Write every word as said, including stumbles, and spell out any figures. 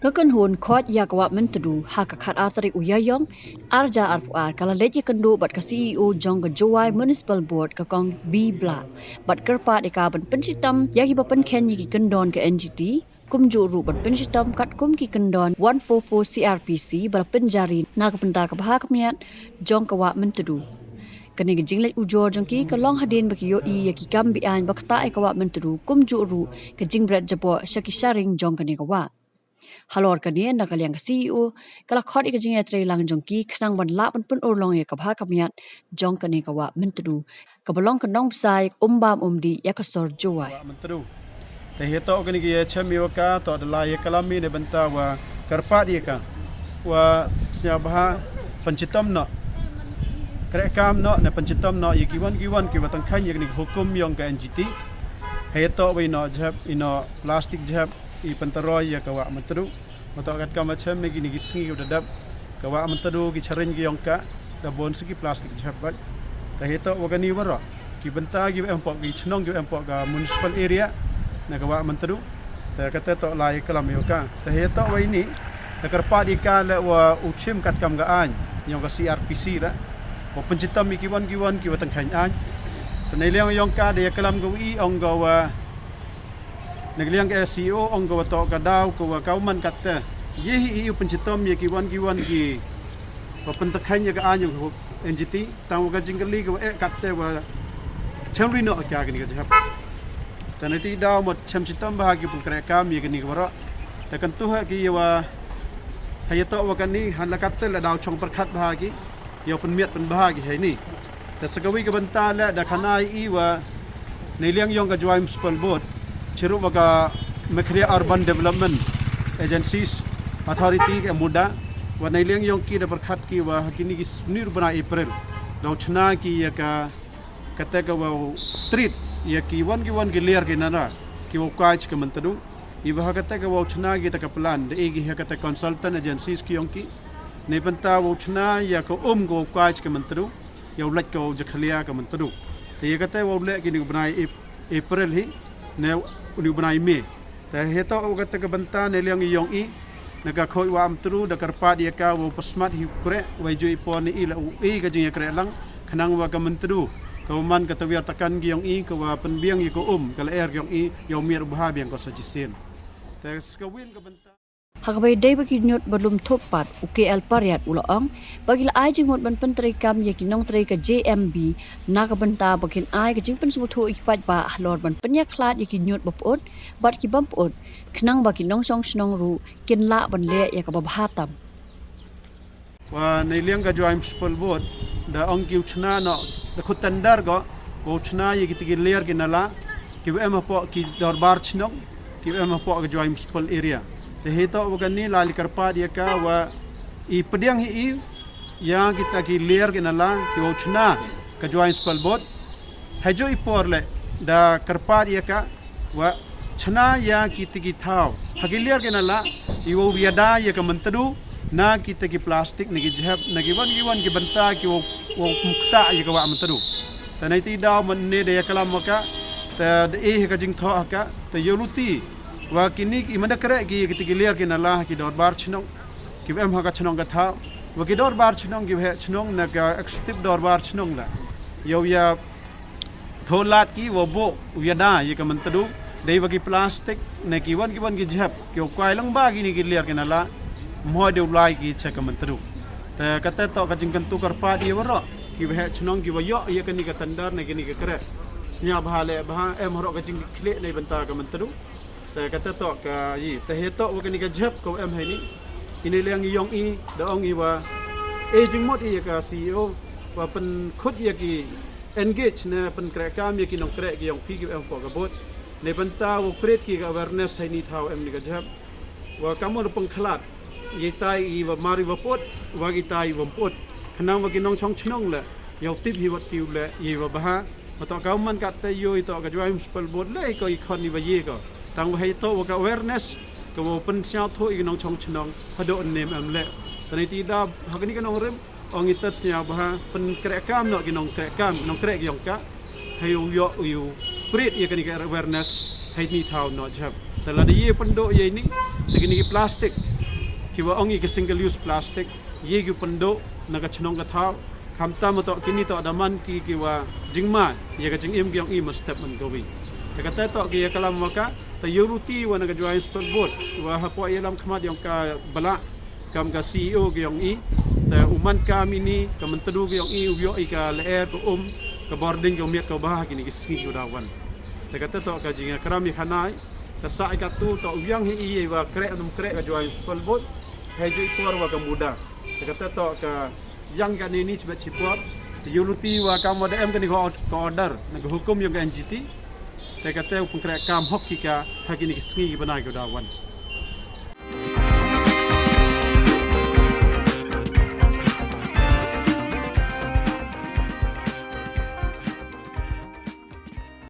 Ka kynhun khot ïa ka Wah Myntdu ha ka khatar tarik u Ïaïong, arhajar arphew ar, ka la leit ïakynduh bad ka C E O jong ka Jowai Municipal Board, ka Kong B Blah, bad kyrpad ïa ka ban pynshitom ïa kiba pynkheiñ ïa ki kyndon ka N G T, kumjuh ruh ban pynshitom katkum ki kyndon one four four C R P C ba la pynjari na ka bynta ka bha ka miat jong ka Wah Myntdu. Kane ka jingleit ujor jong ki ka long hadien ba ki ïohi ïa ki kam beaiñ ba ktah ïa ka Wah Myntdu, kumjuh ruh ka jingbret jaboh sha ki sharing jong kane ka wah. Halor kane, na ka liang ka C E O ka la khot ïa ka jingïatreilang jong ki khnang ban lah ban pynurlong ïa ka bha ka miat jong kane ka Wah Myntdu, kaba long ka nongbsai um bam um dih ïa ka sor Jowai. Wah Myntdu. Te heitoh kane ka ïa chem ïa ka, to da la ïa ka lami ne bynta wa kyrpad ïa ka wa sñiawbha pynshitom noh, krehkam noh ne pynshitom noh ïa ki wan ki wan kiwa tyngkheiñ ïa kane ka hukum yong ka N G T. Heitoh wa ino jhep, ino plastik jhep i pyntaroi ïa ka Wah Myntdu. Wa toh katkam wa chem ne kine ki sngi kiwa da dep, ka Wah Myntdu ki chariñ ki yong ka da bun sa ki plastik jhep bad. Te heitoh wa kani waroh ki bynta kiwa em hapoh ki chnong kiwa em hapoh ka municipal area na ka Wah Myntdu. Te kata toh la ïa ka lam ïa ka. Te heitoh wa ini da kyrpad ïa ka leh wa u chim katkam ka aiñ yong ka C R P C leh wa pynshitom ïa ki wan ki wan kiwa tyngkheiñ aiñ. Te na liang yong ka da ïa ka lam ka wa i ong ka wa na ka liang ka C E O ong ka wa toh ka daw ka wa kaw man katte. Ye hi i u pynshitom ïa ki wan ki wan kiwa pyntyngkheiñ ïa ka aiñ yong ka N G T, tang wa ka jingkylli ka wa eh katte wa chem ri noh ka kani ka jhep. Te na ti daw mut chem shitom bha ki pynkrehkam ïa kani ka waroh. Te kyntu ha ki ïa wa ha ïa toh wa kani han la katte la daw chong pyrkhat bha ki ïa u pynmiat pynbha ki ha ini. Te sa kawi ka bynta leh da khana i wa na liang yong ka Jowai Municipal Board chirup wa ka Meghalaya Urban Development Agencies Authority ka MUDA, wa na liang yong ki da pyrkhat ki wa ha kini ki sni u bnai April daw chna ki ïa ka kata ka wa treat ïa ki wan ki wan ki liar ki nara ki wa u kaich ka Myntdu. I wa ha kata ka wa u chna ki ta ka plan da e ki ha kata consultant agencies ki yong ki ne bynta wa u chna ïa ka um ka wa u kaich ka Myntdu, ïa u lait ka wa u jakhlia ka Myntdu. Te ïa kata wa u leh kini u bnai Ap-, April hi ne uni u bnai May. Te heitoh wa kata ka bynta na liang i yong i na ka khoi wa Wah Myntdu da kyrpad ïa ka wa u pynsmat hi u kreh wa i ju i por ni i la u i ka jingïakreh lang khnang wa ka Myntdu ka wa man ka tawiar takan ki yong i ka wa pynbiang ïa ka um ka la er ki yong i ïa u miat u bha biang ka sa chisien. Te ska win ka bynta. Ha kaba ïadei bad ki ñiut ba lum thup pat, u K L Pariat u la ong ba ki la ai jingmut ban pyntreikam ïa ki nongtrei ka J M B na ka bynta ba kin ai ka jingpynsngewthuh ïa ki paidbah halor ban pynïakhlad ïa ki ñiut ba pyut bad ki bym pyut, khnang ba ki nongshong shnong ruh kin lah ban leh ïa kaba bha tam. Wa na liang ka Jowai Municipal Board da ong ki u chna noh da khut tender ko, ko u chna ïa kita ki liar ki nala ki wa em hapoh ki dorbar chnong, ki wa em hapoh ka Jowai Municipal Area. Te heitoh wa kani la li kyrpad ïa ka wa i pdiang hi i ïa kita ki liar ki nala ki wa u chna ka Jowai Municipal Board. Haju i por leh da kyrpad ïa ka wa chna ïa kita ki thaw ha ki liar ki nala i wa u ïada ïa ka Myntdu na kita ki plastik na ki jhep na ki wan ki wan ki bynta ki wa u, wa u mukta ïa ka Wah Myntdu. Te na iti daw man ne da ïa ka lam wa ka te da e ha ka jingthoh ha ka te ïa luti wa kini ki man da kreh ki ïa kita ki liar ki nala ha ki dorbar chnong ki wa em ha ka chnong ka thaw wa ki dorbar chnong ki wa heh chnong na ka executive dorbar chnong la ïa u ïa tholat ki wa bo u ïada ïa ka Myntdu dei wa ki plastik ne ki wan ki wan ki jhep ki wa kwai lang ba kini ki liar ki nala mho dei u lai ki cha ka Myntdu. Te kata toh ka jingkyntu kyrpad ïa waroh ki wa heh chnong ki wa ïoh ïa kani ka tender ne kini ka kreh. Sñiawbha leh bha em waroh ka jingkhleh na bynta ka Myntdu. Te kata toh ka i te heitoh wa kani ka jhep ka wa em ha ini. Ini liang i yong i da ong i wa e jingmut i ïa ka C E O wa pynkhut ïa ki engage ne pynkrehkam ïa ki nongkreh ki yong phi ki em hapoh ka board ne bynta wa create ki ka awareness ha ini thaw em ni ka jhep. Wa kam wa pynkhlat ïa itai i wa mar i wa put wa itai i wa put khnang wa ki nongchong chnong leh ïa u tip hi wat ki u leh ïa i wa bha. Wa toh ka man katte ïoh i toh ka Jowai Municipal Board leh i ko i khon i wa ïa ko. Tang wa hei toh wa ka awareness ka wa pynsñiawthuh i ki nongchong chnong haduh ne em em leh. Te na iti da ha kani ka nongrim ong i tat sñiawbha pynkrehkam noh ki nongkrehkam nongkreh ki yong ka. Hei u ïoh u ïoh prit ïa kani ka awareness hei ni thaw noh jhep. Te lada ïa pynduh ïa ini te kini ki plastik Kiwa ong i ka single use plastic, ye ki pynduh na ka chnong ka thaw, khamtam toh kini toh daman ki kiwa jingma ya ka jingim ki ong i mynstep man kawi. Te kata toh ki ya kalam wa ka, te yoh luti wa na ka Jowai Municipal Board wa hapoh ya lam khmat yong ka bala kam ka C E O ki ong i, te u man ka mini ka Myntdu ki ong i u yoh i ka leer ka um ka bording ka miat ka ba kini ki sngi ki dawan. Te kata toh ka jingkram i khanai ka sa i ka tu toh u yang hi i wa krek num krek ka Jowai Municipal Board. Hai ju i por wa ka muda. Te kata toh ka yang ka ni ni chibet chipor. Yoh luti wa kam wa da em ka ni ka order na ka hukum yong ka N G T. Te kata u pengkrek kam hok ki ka ha kini ki sngi ki bana ki dawan.